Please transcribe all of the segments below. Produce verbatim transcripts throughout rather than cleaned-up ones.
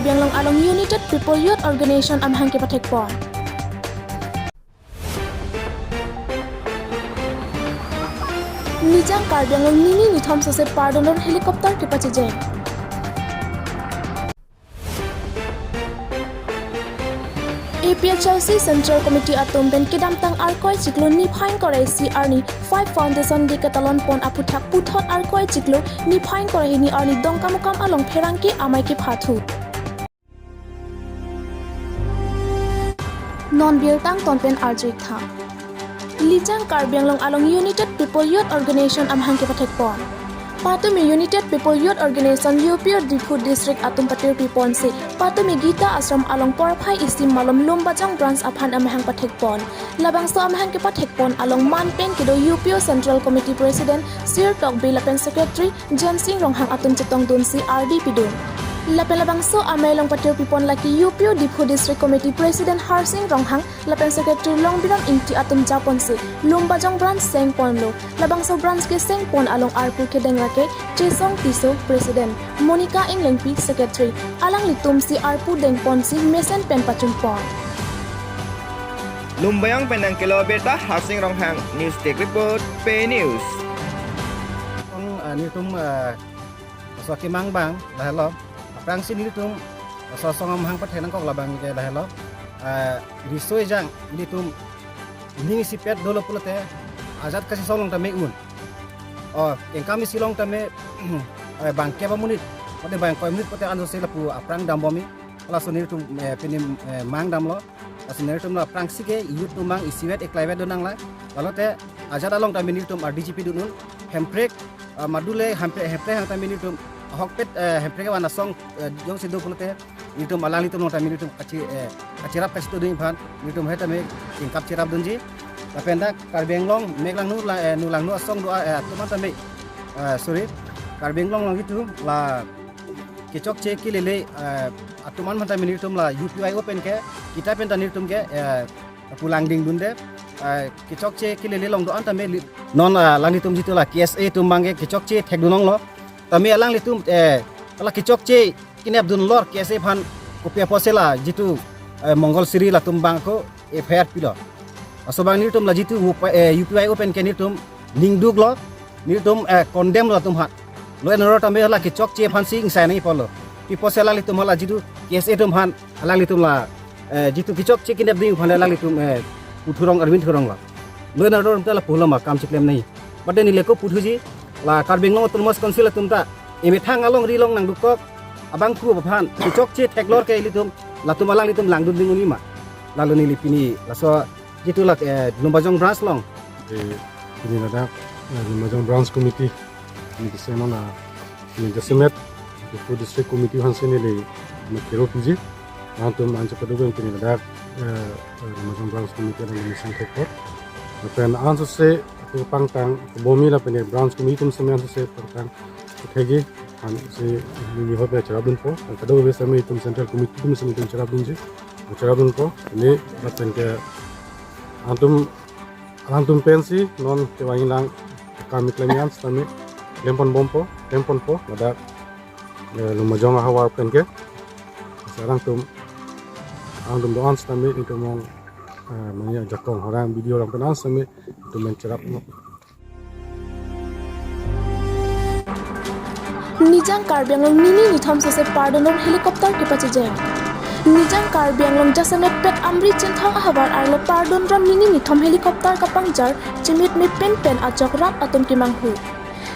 Anglong along United People Youth Organization amahang kepathekpon. Nijang Karbi Anglong nini nithom sose pardon ron helicopter kepachejeng. A P H L C Central Committee atum pen kedamtang Arkoi chiklo niphai ingkoi ra isi arni Five Foundation Day ketalonpon aphuthak puthot Arkoi chiklo niphai ingkoi ra hini arni Dongkamukam along pherangke amei kepathu. Non birta angton pen arju-ik tha. Nijang Karbi Anglong along United People Youth Organization amahang kepathekpon. Patumi United People Youth Organization U P O Diphu District atum patirpiponsi patumi Gita Ashram along porphai isi malom Lumbajong Branch aphan amahang pathekpon. Labangso amahang kepathekpon along man pen kedo U P O Central Committee President Sir Tokbi lapen Secretary Jensing Ronghang atum chetongdunsi ardi pidun. Lapen labangso amei along patirpipon lake U P O Diphu District Committee President Harsing Ronghang lapen Secretary Longbiram Ingti atum japonsi Lumbajong Branch sengponlo. Labangso branch kesengpon along arpu kedeng lake Chesong Tisso, President, Monica Englengpi, Secretary, alanglitumsi arpu dengponsi mesen pen pachunpon. Lumbajong pen nangkelo birta Harsing Ronghang, News Desk Report, Pei News. Ong, ah, nelitum, ah, laso kemang abang lahelo. Aphrangsi nelitum laso asong amahang pathek nangkok labang ke lahelo. Ah, riso ejang nelitum ning isipet dolo pulote ajat kachesong along tame un. O, kengkam isi along tame, eh, bang kep amonit, mate bang ingkoi monit pulote ansose lapu aphrang dambom-i. Laso nelitum, eh, pini, eh, mang damlo. Laso nelitum la aphrangsi ke youth atum mang isivet eklaivet do nanglang. Lalote ajat along tame nelitum ardi chipidun un. Hemprek, eh, madule hemprek, hemprek hang tame nelitum ahokpet, eh, hemprek avan asong, eh, jongsi do pulote nelitum alanglitum along tame nelitum kachi, eh, kachirap kachitudun aphan nelitum hai tame kengkap chirapdunji. Lapen dak Karbi Anglong mek langno la, eh, nu langno asong do, eh, atum an tame, eh, sorry, Karbi Anglong along itu la kechokche kelele, eh, atum an aphan tame nelitum la U P Y O pen ke, kita pen ta nelitum ke, eh, pulangdingdunde, eh, kechokche kelele along do-an tame li-, non, eh, alanglitum jitu la K S A atum abang ke kechokche thekdun longlo. Tame alanglitum, eh, la kechokche kenepdun lor K S A aphan kopi apotsi la jitu, eh, Mongol Siri latum abang ko F I R pilo. Laso abang nelitum la jitu U P, eh, U P Y O pen ke nelitum ningduklo, nelitum, eh, condemn lo atum aphan. Law and order tame la kechokche aphansi ingsai nangji pulo. Pi apotsi alanglitum la jitu K S A atum aphan alanglitum la, eh, jitu kechokche kenepding aphan alanglitum, eh, puthurong armin thurong lo. Law and order atum ta lapu lo ma kam chiklem nangji. Mate neli ko puthuji la Karbi Anglong Autonomous Council atum ta emethang alongri along nangdukok abangphu aphan kechokche theklor ke ilitum latum alanglitum langdunding un-e ma. Lalo neli pini laso jitu la, eh, Lumbajong Branch along. Eh, pini ladak, eh, Lumbajong Branch Committee ni kesen na ni jasemet Diphu District Committee aphansi neli mekero piji. Nangtum anche padu ben pini ladak, eh, eh, Lumbajong Branch Committee along ni sang thekpon. Lapen ansose tu pangtang bomi lapen Branch Committee atum semen ansose pangtang thegi, ansi neli hot cherapdunpo. Kado-kave semen itum Central Committee atum semen itum cherapdunji. Cherapdunpo. Ini lapen ke antum, alangtum pensi non kevangji lang kami klem an sitame klemponbompo, klemponpo ladak, eh, Lumbajong ahavar pen ke. Sekarang tum, alangtum do-an sitame itum mong, eh, manya jakong horang video orang pen an sitame itum men cherap no. Nijang Karbi Anglong nini nithom sose pardon ron helicopter kepachejeng. Nijang Karbi Anglong jasemet pet Amri Chinthong ahavar arlo pardon ron nini nithom helicopter kapangjar chimit mepin pen ajok rat atum kemanghu.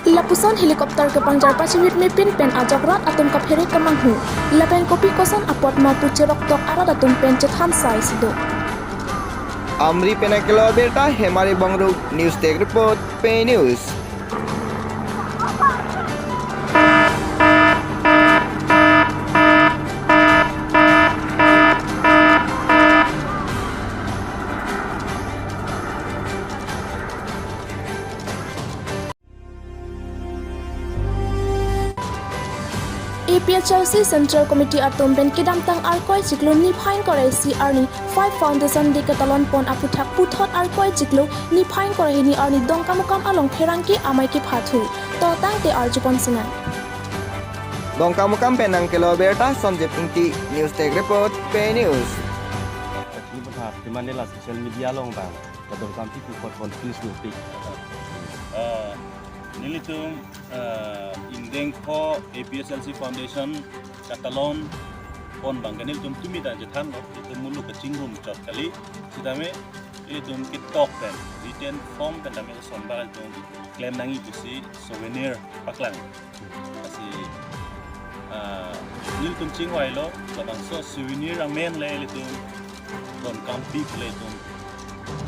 Lapuson helicopter kepangjar pachimit mepin pen ajok rat atum kaphere kemanghu. Lapen kopi koson apot ma pu cheroktok arat atum pen chethan sai si do. Amri pen nangkelo birta Hemari Bongruk, News Desk Report, Pei News. A P H L C Central Committee atum pen kedamtang Arkoi chiklo niphai ingkoi ra isi arni Five Foundation Day ketalonpon aphuthak puthot Arkoi chiklo niphai ingkoi ra hini arni Dongkamukam along pherangke amei kepathu. To tangte arjupon sinang. Dongkamukam pen nangkelo birta Sonjit Ingti, News Desk Report, Pei News. Ini berhak di mana lah social media along bang, kadang kami pukot confuse nupik. Ah, nelitum, ah, ingdeng ko A P S L C Foundation katalon pon bang ke nelitum tumi ta chethanlo, itum muluk kachingrum chot kali, sitame itum ketok pen, written form pen tame son bang itum klem nangji pusi souvenir paklang. Lasi, ah, nelitum chingvailo, labangso souvenir amen le ilitum Dongkampi le itum,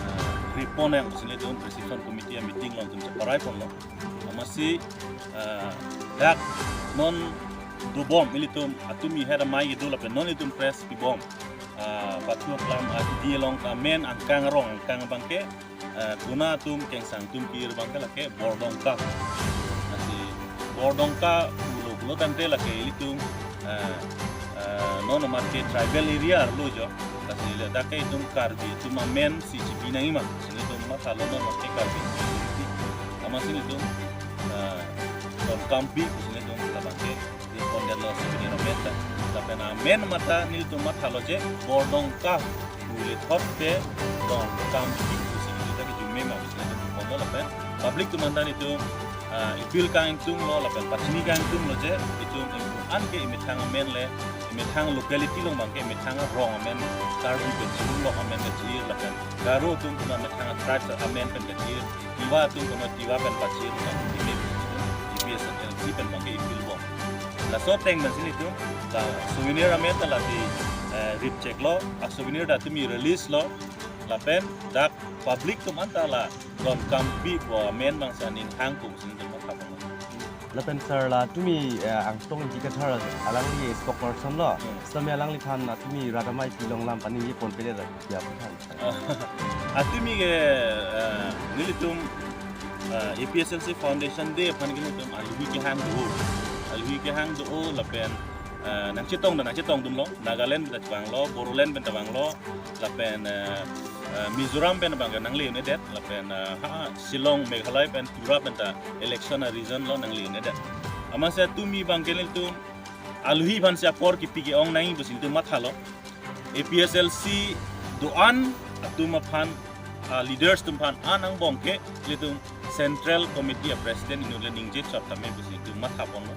ah, report yang pusi nelitum reception committee meeting along itum cheparai ponlo. Amatsi, ah, dak non dobom ilitum atumi hera mai kedo lapen non itum press pibom. Ah, pathu aklam, ah, idi along amen angkang arong angkang abang ke, ah, kona atum kengsang atum kir abang ke lake Bordongka. Lasi Bordongka pulo pulo tangte lake ilitum, ah, ah, non amat ke tribal area arlo jo. Lasi le dak ke itum Karbi atum amen si chipi nangji ma. Lasi itum mathalo non amat ke Karbi. Amatsi itum, ah, Dongkampi, lasi itum labang ke di pondetlo souvenir amen ta. Lapen amen mata nelitum mathalo je Bordongka pu le thot te Dongkampi pusi nelitum ta kejume ma pusi nelitum ponlo lapen public atum anta nelitum, ah, appeal kangtunglo lapen pachini kangtunglo je itum ingpu an ke imethang amen le, imethang locality along abang ke imethang arong amen, Karbi pen chirunglok amen kachir lapen Garo atum kona methang tribes amen pen kachir, Tiwa atum kona Tiwa pen pachir, lapen ini itum A P S L C pen abang ke appeal bom. Laso ateng pensi nelitum la souvenir amen ta la di, eh, rip cheklo, a souvenir ta tumi release lo, lapen dak public atum anta la Dongkampi pu amen abang si aning hang pu pusi nelitum mathapon. Lapen sir la tumi, eh, Angtong Ingti Kathar alangli spokesperson lo. Hmm. Sitame alangliphan, ah, tumi rat amei pilong lam paningje ponpedet ya pu than. Ah, atumi ke, eh, nelitum, eh, A P S L C Foundation Day aphan ke nelitum alohi kehang do. Alohi kehang do lapen, eh, nangchetong ta nangchetongdunlo, Nagaland pen ta vanglo, Bodoland pen ta vanglo, lapen, eh, eh, Mizoram pen abang ke nangle-un-edet, lapen, eh, ha, Shillong, Meghalaya pen, Tripura pen ta election a-region lo nangle-un-edet. Amatsi tumi abang ke nelitum alohi aphan si apor kipi ke-ong nangji pusi nelitum mathalo. A P S L C do-an atum aphan, ah, leaders atum aphan an angbong ke nelitum Central Committee a-President inut le ningje chot tame pusi nelitum mathaponlo.